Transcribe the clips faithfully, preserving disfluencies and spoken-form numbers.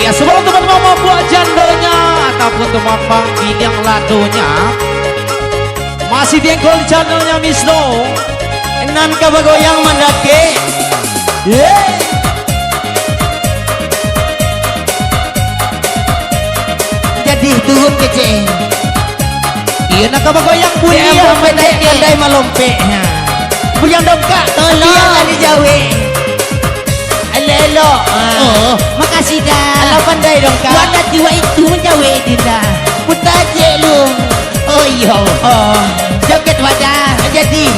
Ya, sebab tu kan mama buat jandonyo, ataupun tu mama bilang latonyo. Masih diengkol di channelnya Miss Lo. Nan ka bagoyang mandakek. Yeay. Jadi turun kecek. Iyo, nak ka bagoyang bunyi. Dia pandai, pandai malompek. Ha. Buliang dongkak. Tolong. Biar lah dijawek. Elok-elok. Ha. Oh, makasih, Da. Alah pandai dongkak. Buat hati wak itu manjawek, Dinda. Putar je lu. Oh, iyo. Oh. Joget wadah. Jadi.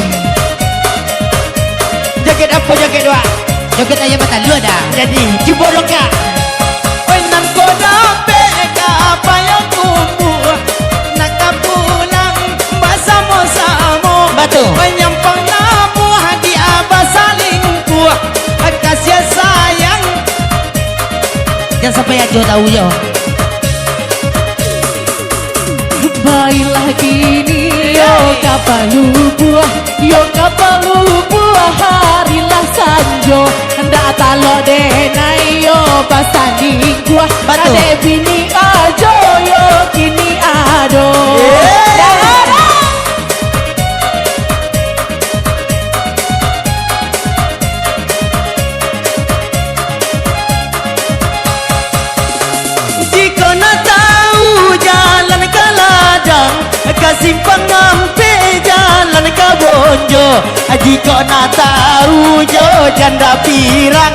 Joget apo joget wak? Joget ayam batalua, Da. Jadi, cubo dongkak. Oi, nan ko dapek ka payo tumbuah, nak ka pulang basamo-samo. Batua. Oi, nyampang namuah di abah salingkuah, kasih sayang. Jan sampai ajo tahu yo. Bailah kini yo ka palubuah, yo ka palubuah, hari lah sanjo. Ndak talok denai yo basalingkuah. Batua. Adek bini ajo yo kini ado. Yeay. Dah ado. Jikok nak tahu jalan ka ladang, ka simpang ampek jalan ka bonjo. Jikok nak tahu jo janda pirang,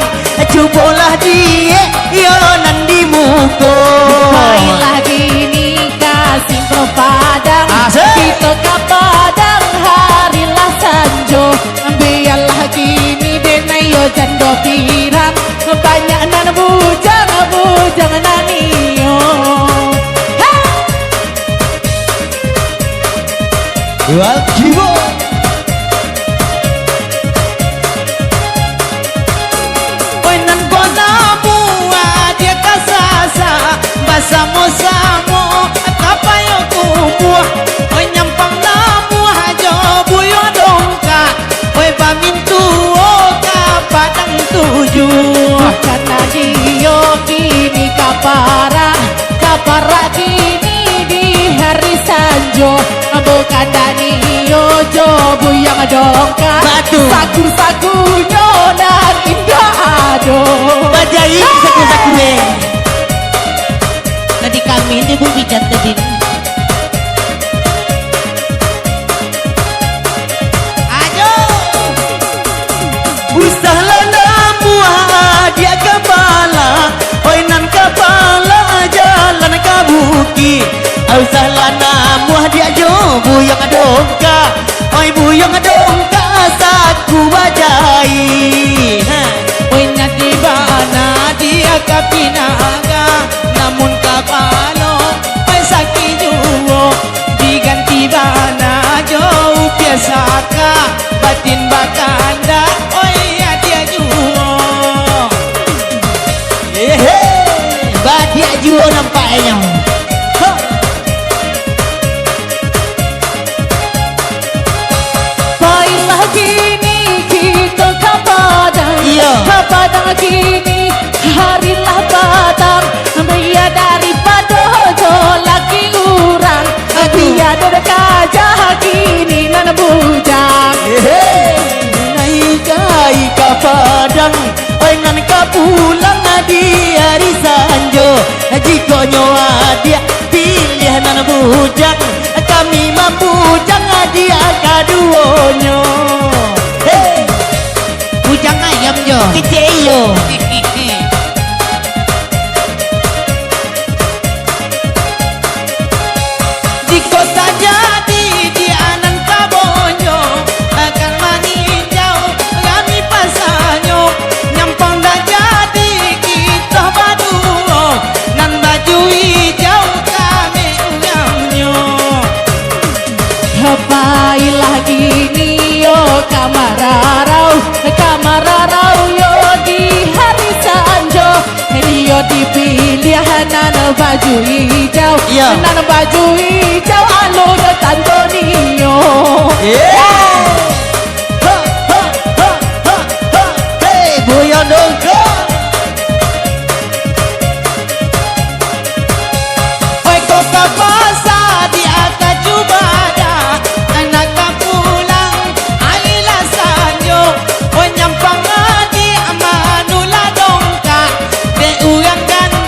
cubolah diek yo nan di muko. Bailah kini ka simpang padang, asik. Kito ka padang hari lah sanjo. Bialah kini denai yo jando pirang, banyak nan bujang, bujang nan iyo. Hei! Wah, kibo. Oi, nan ko namuah diak ka sasa, basamo-samo ka payo tumbuah. Oi, nyampang namuah jo buyuang dongkak. Oi, bamintuo ka padang tujuah. Karano iyo kini ka parak, ka parak kini di hari sanjo. Bukan dani yo jo buyuang dongkak. Batua. Saku-sakunyo nan indak ado. Bajai saku-saku, eh. Tadi kami ni bu bijan tadi. Aduh. Usahlah namuah adiak kapala, oi nan kapala jalan ka bukik. Usahlah namuah diak jo buyuang dongkak, oi buyuang dongkak saku bajai. Ha. Oi nan di bana diak ka pinaga, namun kapalo oi sakik juo, diganti bana jo upiah saka. Batin bakandak, oi, adiak juo. Ehe, badiak juo nampaknyo. Ho. Pailah kini kito ka padang, iyo, ka padang kini. Hari lah patang, bia daripado jo laki urang. Aduh. Bia dodok aja kini nan bujang. Hehe. Naikai ka padang, oi nan ka pulang di ari sanjo. Jikoknyo adiak piliah nan bujang, kami mambujang adiak kaduonyo. Hei. Bujang ayam jo. Kecek iyo. Jikok tajadi di anan kabonyo, akan maninjau kami pasanyo. Nyampang dak jadi kito baduo, nan baju ijau kami urangnyo. Pailah kini yo ka mararau, ka mararau yo di hari sanjo. Dio dipiliah nan baju ijau, iyo, nan baju ijau alun tanto nio. Iyo. Ha, ha, ha, ha, ha. Hei, buyuang dongkak.